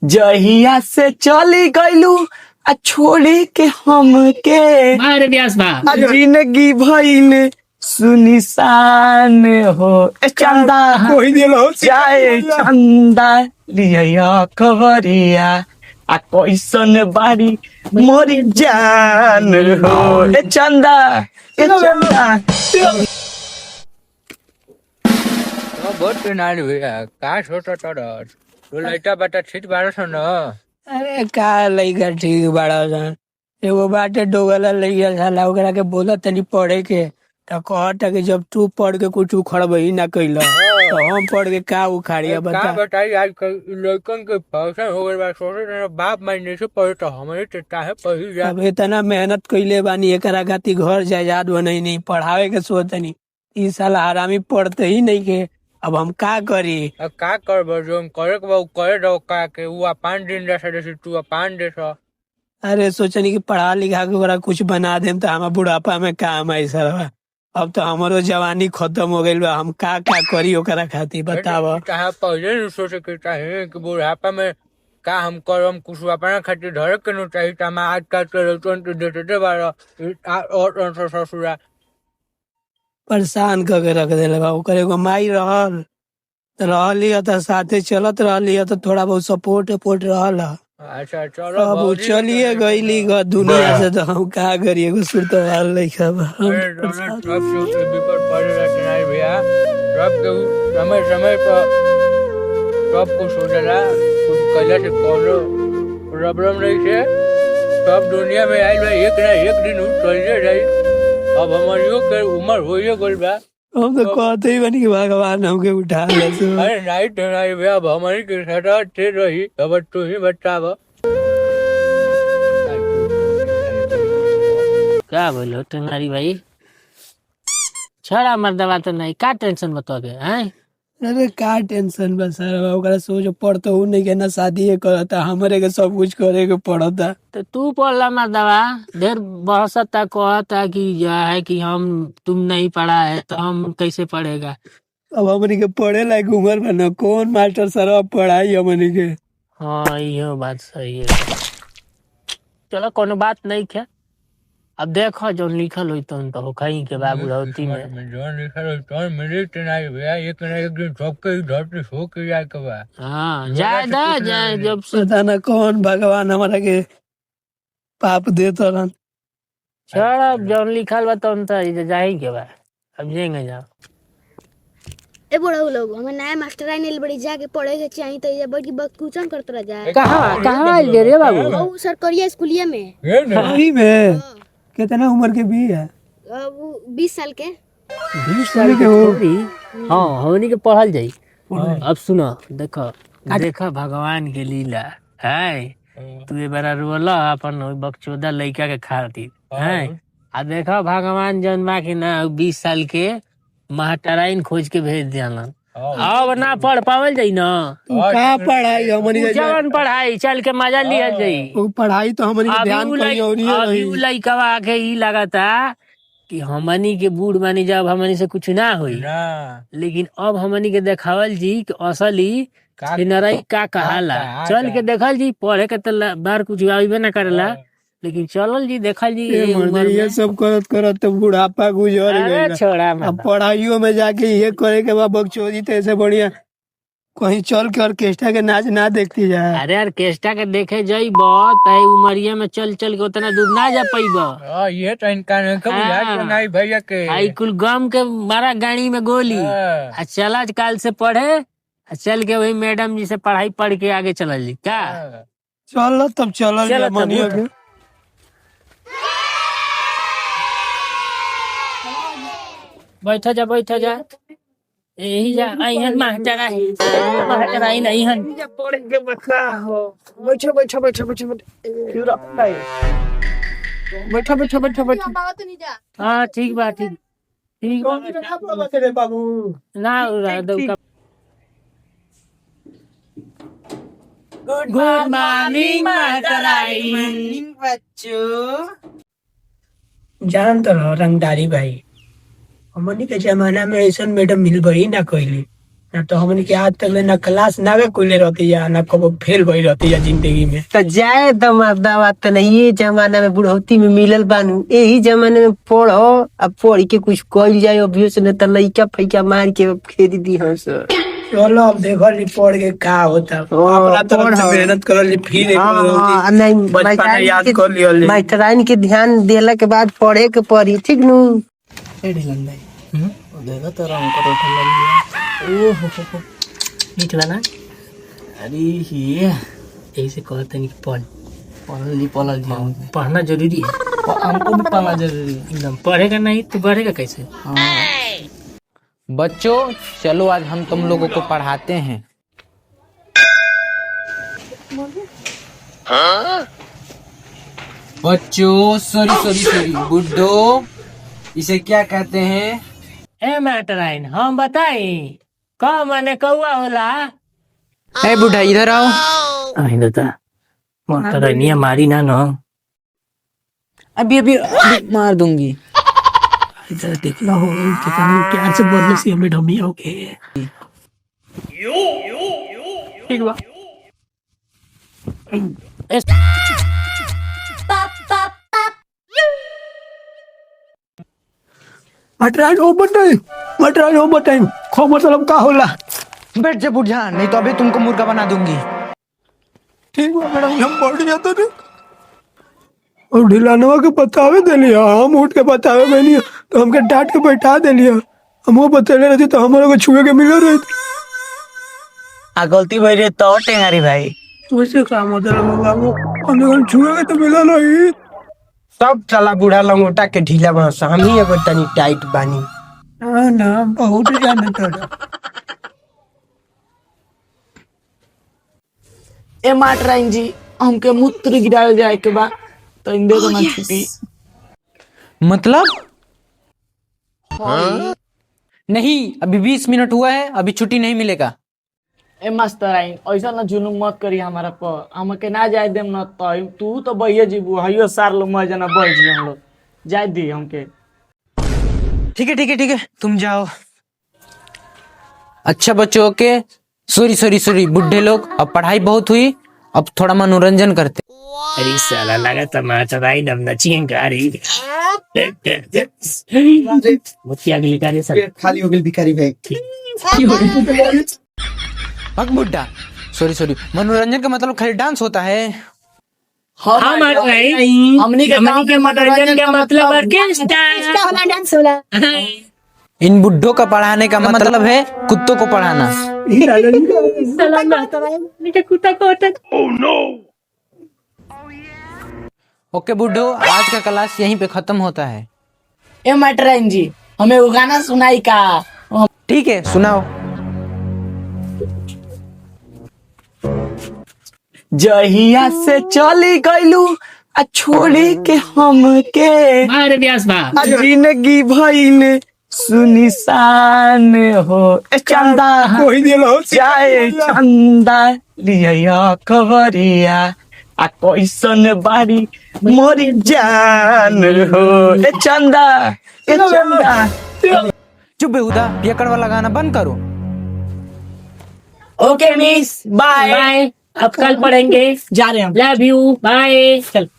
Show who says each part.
Speaker 1: जहिया से चली गइलू आ छोड़ी के हमके,
Speaker 2: मारे व्यास बा।
Speaker 1: आ जिंदगी भइल सुनिसान हो। ए चंदा
Speaker 3: कोई दिलो
Speaker 1: जाए चंदा लिया खबरिया, आ कैसन बारी मोरी जान हो। ए चंदा, ए चंदा।
Speaker 4: बहुत नारी भैया का सोचत तर तो लइका बता ठीक बारह सौ न।
Speaker 5: अरे का लइका ठीक बाड़ा सन। एगो बाटे डोगला लइका साला, ओकरा के बोला तनी पढ़े के त कहता कि जब तू पढ़ के कुछ उखड़बही ना कइल तो हम पढ़ के का उखाड़िया
Speaker 4: का
Speaker 5: बता।
Speaker 4: बताई आजकल लड़कन के फैशन हो गइल बा, सोचे ना बाप माई नहीं से पढ़े तो हमरे के काहे पढ़ी जा।
Speaker 5: अब इतना मेहनत कइले बानी एकरा खातिर, घर जायदाद बनैनी, पढ़ावे के सोचनी, ई साला हरामी पढ़ते ही नहीं के, अब हम का करी?
Speaker 4: अब का करब, जो हम करे के बा उ करे दो, का के उ पाँच दिन दे से तू पाँच दे सो।
Speaker 5: अरे सोचनी कि पढ़ा लिखा के ओकरा कुछ बना देम तो हमार बुढ़ापा में काम आई सरवा। अब तो हमरो जवानी खत्म हो गइल बा, हम का का करी ओकरा खातिर बताव?
Speaker 4: चाहे पहले नहीं सोचे के चाहे कि बुढ़ापा में का हम करम, कुछ अपना खातिर धरे के नु चाही। त हम आजकल के लड़कन के देखते बारह और ससुरा
Speaker 5: परेशान कर के रख देले बा। ओकर एगो माई रहल त रहली ह त साथे चलत रहली ह त थोड़ा बहुत सपोर्ट उपोर्ट रहल ह।
Speaker 4: अच्छा चलो
Speaker 5: अब उ
Speaker 4: भौजी
Speaker 5: चलिए गईली ग दुनिया से तो हम का करी? एगो सुरतवाल लइका बा। हम
Speaker 4: अरे दोनों
Speaker 5: परेशान।
Speaker 4: सब सुख के विपद पड़े रहते नहीं भैया, सब के समय समय पर सब कुछ हो जाला, कुछ कैला से कोनो प्रॉब्लम नहीं से। सब दुनिया में आइल बा, एक ना एक दिन उ चलिए जाई। अब हमारियों के उम्र होइए गइल बा।
Speaker 5: हम तो कहते ही बनी कि भगवान हमके उठा ले।
Speaker 4: अरे नहीं तो नहीं भैया, अब हमारी के सदा ते रही, अब तू ही बताब।
Speaker 2: क्या बोलो टेंगारी भाई, छड़ा मर्दवा तो नहीं, का टेंशन बतौगे हैं?
Speaker 5: अरे का टेंशन बा सर, ओकरा सोच पढ़तो हूँ नहीं के ना शादी करता, हमरे के सब कुछ करे के पड़ता।
Speaker 2: तो तू पढ़ला मर्दवा ढेर बहसता, कहता कि यह है कि हम तुम नहीं पढ़ा है तो हम कैसे पढ़ेगा।
Speaker 5: अब हमनी के पढ़े लायक उम्र बा ना, कौन मास्टर सर अब पढ़ाई हमनी के?
Speaker 2: हाँ इहो बात सही है। चलो कोनो बात नहीं है, अब देखो जो लिखल हुई तो तो कहीं के बाबू बुढ़ौती में
Speaker 4: जोन लिखल हो तोन मिली तो नहीं भैया, एक ना एक दिन सबके ही धरती सो के जाए के बा।
Speaker 2: हाँ जाए दा जाए जब से
Speaker 5: पता ना कौन भगवान हमारा के पाप देत रहन।
Speaker 2: छोड़ अब जौन लिखल बा तौन तो जाही के बा, अब जेंगे जाओ।
Speaker 6: ए बुढ़ऊ लोग, हमें नया मास्टर आइल बड़ी, जाके पढ़े के चाही त इजा बैठ के बकचूचन करत रह जाए।
Speaker 2: कहाँ कहाँ आइल रे बाबू?
Speaker 6: ओ सरकारिया स्कूलिया में।
Speaker 4: ये नहीं
Speaker 5: अभी में कितना उम्र के भी है?
Speaker 6: अब उ 20 साल के।
Speaker 2: 20 साल के छोरी। हाँ हमनी के पढ़ल जाई। अब सुनो, देखो देखो भगवान के लीला है, तू ए बारा रोला अपन ओइ बकचोदा लइका के खातिर है, आ देखो भगवान जौन बा कि ना 20 साल के महटराइन खोज के भेज दियालन। अब ना पढ़ पावल जाई ना।
Speaker 5: तू का पढ़ाई हमनी के?
Speaker 2: जवन पढ़ाई चल के मजा लिहल जाई।
Speaker 5: वो पढ़ाई तो हमनी के
Speaker 2: अभी
Speaker 5: ध्यान
Speaker 2: उ
Speaker 5: कहीं और ही
Speaker 2: अभी उ
Speaker 5: रही।
Speaker 2: लइकवा के ई लगता कि हमनी के बूढ़ मानी जब हमनी से कुछ ना होई,
Speaker 4: ना
Speaker 2: लेकिन अब हमनी के देखावल जी कि असली
Speaker 4: का
Speaker 2: छिनरई का कहाला।
Speaker 4: का
Speaker 2: चल के देखल जी, पढ़े के तो बार कुछ आइबे ना करेला, लेकिन चलल जी देखल जी
Speaker 5: ए
Speaker 2: ए
Speaker 5: मर्दे,
Speaker 2: उम्र
Speaker 5: ये
Speaker 2: में।
Speaker 5: सब करत करत तो बुढ़ापा गुजर
Speaker 2: अरे
Speaker 5: गइल।
Speaker 2: छोड़ा
Speaker 5: अब
Speaker 2: मत।
Speaker 5: पढ़ाइयों में जाके ये करे के बाद बकचोदी, तो ऐसे बढ़िया कहीं चल के ऑर्केस्ट्रा के नाच ना देखती जाए।
Speaker 2: अरे ऑर्केस्ट्रा के देखे जइब त उमरिया में चल चल के उतना दूर ना जा पैब।
Speaker 4: हाँ ये तो इनका नहीं कभी याद
Speaker 2: हाँ।
Speaker 4: नहीं भैया के।
Speaker 2: आई कुल गम के मारा गाड़ी में गोली।
Speaker 4: हाँ।
Speaker 2: आ चला काल से पढ़े, आ चल के वही मैडम जी से पढ़ाई पढ़ के आगे चलल जी का।
Speaker 4: हाँ।
Speaker 5: चल तब चलल
Speaker 2: चलो
Speaker 5: जा
Speaker 2: तब
Speaker 5: मनियो
Speaker 2: उठ।
Speaker 5: के।
Speaker 2: बैठ जा बैठ जा, यही जा अइहन मास्टर आई, मास्टर आई नहीं हन।
Speaker 1: पढ़े के बका हो, बैठो बैठो बैठो बैठो बैठो बैठो बैठो बैठो बैठो।
Speaker 2: हाँ ठीक बा, ठीक ठीक बा।
Speaker 5: कौन ना बोलत रे बाबू?
Speaker 2: ना उड़ा दो।
Speaker 1: ठीक।
Speaker 2: गुड मॉर्निंग मास्टर आई।
Speaker 1: बच्चों।
Speaker 5: जान तो रहो रंगदारी भाई, हमनी के जमाना में ऐसन मैडम मिलबही ना कइली। ना तो हमनी के आज तक ले ना क्लास ना के कोइले रहती या ना कबो फेल भई रहती या जिंदगी में।
Speaker 3: तो जाए दमाद त नहीं, ये जमाना में बुढ़ौती में मिलल बानू, यही जमाने में पढ़ो अब पढ़ के कुछ कइल जाए अभियो से, नहीं तो लइका फैका मार के खेद दी हंस।
Speaker 5: चलो अब देखो ली पढ़ के का होता, अपना तरफ से मेहनत करल ली फिर एक बार
Speaker 3: हाँ, नहीं
Speaker 5: बचपन
Speaker 3: मास्टराइन
Speaker 5: याद
Speaker 3: के-
Speaker 5: कर लियो ली।
Speaker 3: मास्टराइन के ध्यान देला के बाद पढ़े के पड़ी, ठीक नू?
Speaker 1: ए ढिलन भाई, देखो तोरा उनकर उठल लिया। ओ हो,
Speaker 2: मीठ बना।
Speaker 1: अरे ये
Speaker 2: यही से कहते हैं कि पढ़।
Speaker 1: पढ़ल ली, पढ़ल जी हमके।
Speaker 2: पढ़ना जरूरी है।
Speaker 1: हमको भी पढ़ना जरूरी है।
Speaker 2: एकदम पढ़ेगा नहीं तो बढ़ेगा कैसे?
Speaker 7: बच्चों चलो आज हम तुम लोगों को पढ़ाते हैं। बच्चों सॉरी सॉरी सॉरी बुड्ढो, इसे क्या कहते हैं?
Speaker 2: ए मास्टराइन, हम बताई क माने कौआ होला।
Speaker 7: ए बुढ़ा इधर आओ।
Speaker 2: आई दादा, मास्टराइनिया मारी ना न।
Speaker 7: अभी अभी, अभी मार दूंगी।
Speaker 5: इधर देखला हो कितना प्यार से बोलने से हमें ढमी हो के। ठीक बा। मटराज ओ बताई, मटराज ओ बताई खो मतलब का होला?
Speaker 7: बैठ जा बुढ़ा, नहीं तो अभी तुमको मुर्गा बना दूंगी।
Speaker 5: ठीक बा मैडम, हम पढ़ जाते थे और ढिलानवा के बतावे देलिया, हम उठ के बतावे गइली तो हमके डांट के बैठा देलिया। हम वो बतैले रहती तो हमारे को छुए के मिले रहे।
Speaker 1: आ गलती भई रे तो टेंगारी भाई।
Speaker 5: वैसे का मतलब होगा वो हम छुए के तो मिला नहीं।
Speaker 3: सब साला बूढ़ा लंगोटा के ढीला बांस, हम ही एगो तनी टाइट बानी।
Speaker 5: ना ना बहुत जाने तोड़ा।
Speaker 1: ए मास्टराइन जी, हमके मूत्र गिरावे जाए के बा तो इन दे दो ना छुट्टी।
Speaker 7: मतलब नहीं, अभी 20 मिनट हुआ है, अभी छुट्टी नहीं मिलेगा।
Speaker 1: ए मास्टराइन, ऐसा ना जुलूम मत करी हमारा पर, हमके ना जाए देम न तो तू तो बहिए जीबू, हइयो सार लो मर जाना बैठ जी हम लोग जाए दी हमके।
Speaker 7: ठीक है ठीक है ठीक है, तुम जाओ। अच्छा बच्चों के सॉरी सॉरी सॉरी बुढ़े लोग, अब पढ़ाई बहुत हुई, अब थोड़ा मनोरंजन करते।
Speaker 2: अरे साला लगा था मास्टराइन अब नचिए गाड़ी मोतिया अगली गाड़ी सर
Speaker 3: खाली हो गेल भिखारी भाई।
Speaker 7: भग बुढ़ा, सॉरी सॉरी, मनोरंजन का मतलब खाली डांस होता है।
Speaker 2: हाँ मास्टराइन,
Speaker 1: हमनी के
Speaker 2: हमनी के मनोरंजन का मतलब ऑर्केस्ट्रा।
Speaker 7: इन बुढ़ों का पढ़ाने का मतलब है कुत्तों को पढ़ाना।
Speaker 2: साला मास्टराइन के कुत्ता को
Speaker 7: ओके बुढ़ो, आज का क्लास यहीं पे खत्म होता है।
Speaker 1: ए मास्टराइन जी, हमें वो गाना सुनाई का?
Speaker 7: ठीक है सुनाओ।
Speaker 1: जहिया से चली गइलू आ छोड़ी के हमके,
Speaker 2: मारे व्यास बा
Speaker 1: आ जिंदगी भइल सुनिसान हो। ए चंदा
Speaker 5: कोई दिल हो
Speaker 1: जाए चंदा लिया खबरिया, आ कैसन बारी मोरी जान हो। ए चंदा, ए चंदा।
Speaker 7: चुप बेहुदा, पियकड़ वाला गाना बंद करो।
Speaker 1: ओके मिस, बाय
Speaker 2: बाय, अब कल पढ़ेंगे।
Speaker 1: जा रहे हैं हम।
Speaker 2: Love you, bye. चल।